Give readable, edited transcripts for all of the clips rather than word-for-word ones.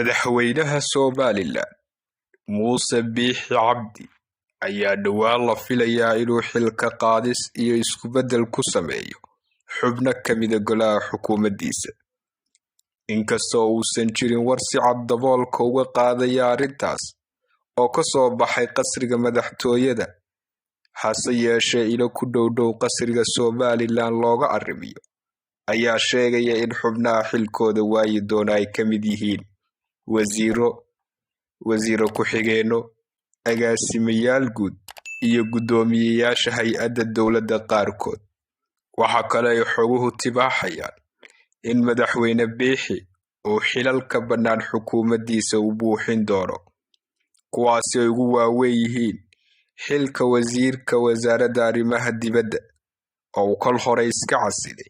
Madaxweynaha Somaliland Muuse Biixi Cabdi ayaa dhowaan la filayaa inuu xilka qaadis iyo isku beddel ku sameeyo xubno ka mida golaha xukuumaddiisa. Inkastoo uusan jirin war si cad daboolka uga qaadaya arrintaas oo ka soo baxay qasriga madaxtooyada, hase yeeshee ilo ku dhow dhow qasriga Somaliland looga arrimiyo ayaa sheegaya in xubnaha xilkooda waayi doona ay ka mid yihiin wasiiro, wasiiro ku-xigeenno, agaasimayaal guud iyo guddoomiyeyaasha hay'adda dowladda qaarkood. Waxa kale ay xoguhu tibaaxayaan in madaxweyne Biixi uu xilalka bannaan xukuumaddiisa u buuxin doono, kuwaasi ay ugu waaweyn yihiin xilka wasiirka wasaaradda arrimaha dibadda oo uu kol hore iska casilay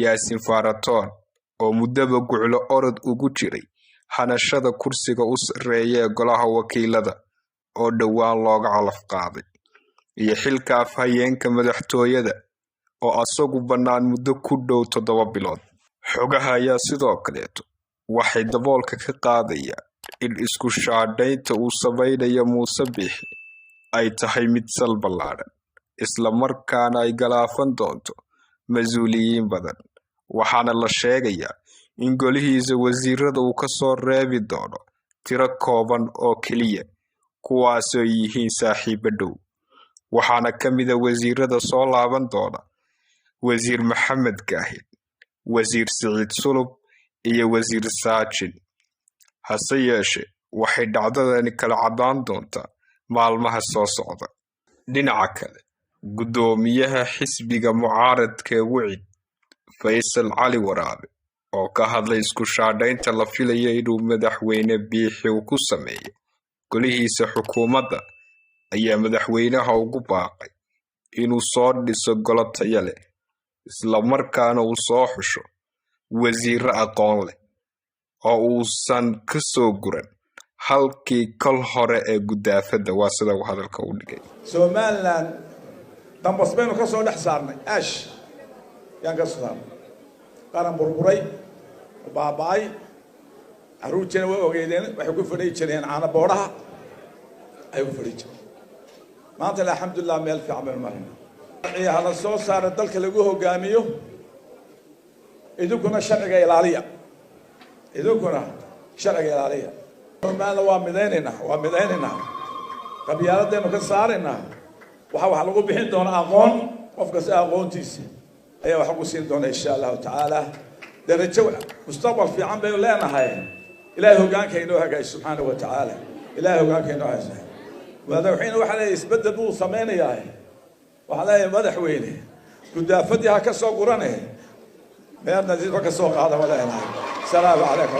Yaasin Faratoon oo muddaba guclo orod ugu jiray hanashada kursiga u sarreeya ee golaha wakiilada oo dhowaan looga calaf qaaday, iyo xilka afhayeenka madaxtooyada oo asagu bannaan muddo ku dhow 7 bilood. Xogaha ayaa sidoo kaleeto waxay daboolka ka qaadayaan in isku shaandhaynta uu sameynayo Muuse Biixi ay tahay mid sal ballaadhan, isla markaana ay galaafan doonto mas'uuliyiin badan. Waxaana la sheegayaa in golihiisa wasiirada uu ka soo reebi doono tiro kooban oo keliya, kuwaasoo yihiin saaxiibo dhow. Waxaana ka mid ah wasiirada soo laaban doona Wasiir Maxamed Kaahin, Wasiir Siciid Sulub iyo Wasiir Saajin. Hase yeeshee waxay dhacdadani kala caddaan doontaa maalmaha soo socda. Dhinaca kale, guddoomiyaha xisbiga mucaaradka ee Wicid Faysal Cali Waraabe oo ka hadlay isku shaandhaynta la filayo inuu madaxweyne Biixi ku sameeyo golihiisa xukuumadda ayaa madaxweynaha ugu baaqay inuu soo dhiso golo tayo leh, isla markaana uu soo xusho wasiirro aqoon leh oo uusan ka soo guran halkii kol hore ee gudaafada. Waa sida uu hadalka u dhigay. Somaliland dambas baynu ka soo dhex saarnay, ash yaan ka soo saarnay, qaran burburay oo baaba'ay. Carruurtiina way ogeydeen, waxay ku fadhiyi jireen caano boodhaha ay ku fadhiyi jireen. Maanta alxamdulilah meel fiican baynu marayna. Sharciga hala soo saara dalka lagu hogaamiyo, idinkuna sharciga ilaaliya, idinkuna sharciga ilaaliya. Somaliland waa midaynaynaa, waa midaynaynaa, qabyaaladaynu ka saaraynaa. Waxaa wax lagu bixin doonaa aqoon, qof kasta aqoontiisa ayaa wax lagu siin doona insha allahu tacaala. Darajo mustaqbal fiican baynu leenahay. Ilaahay hogaanka inoo hagaaji subxaana wa tacaala, ilaahay hogaanka inoo hagaaji. Madaxweyne waxaa leeyahay isbeddel buu samaynayaa. Waxaa leeyahay madaxweyne gudaafadii ha ka soo gurane, meel nadiifa ka soo qaada ma leenahay. Salaamu calaykum.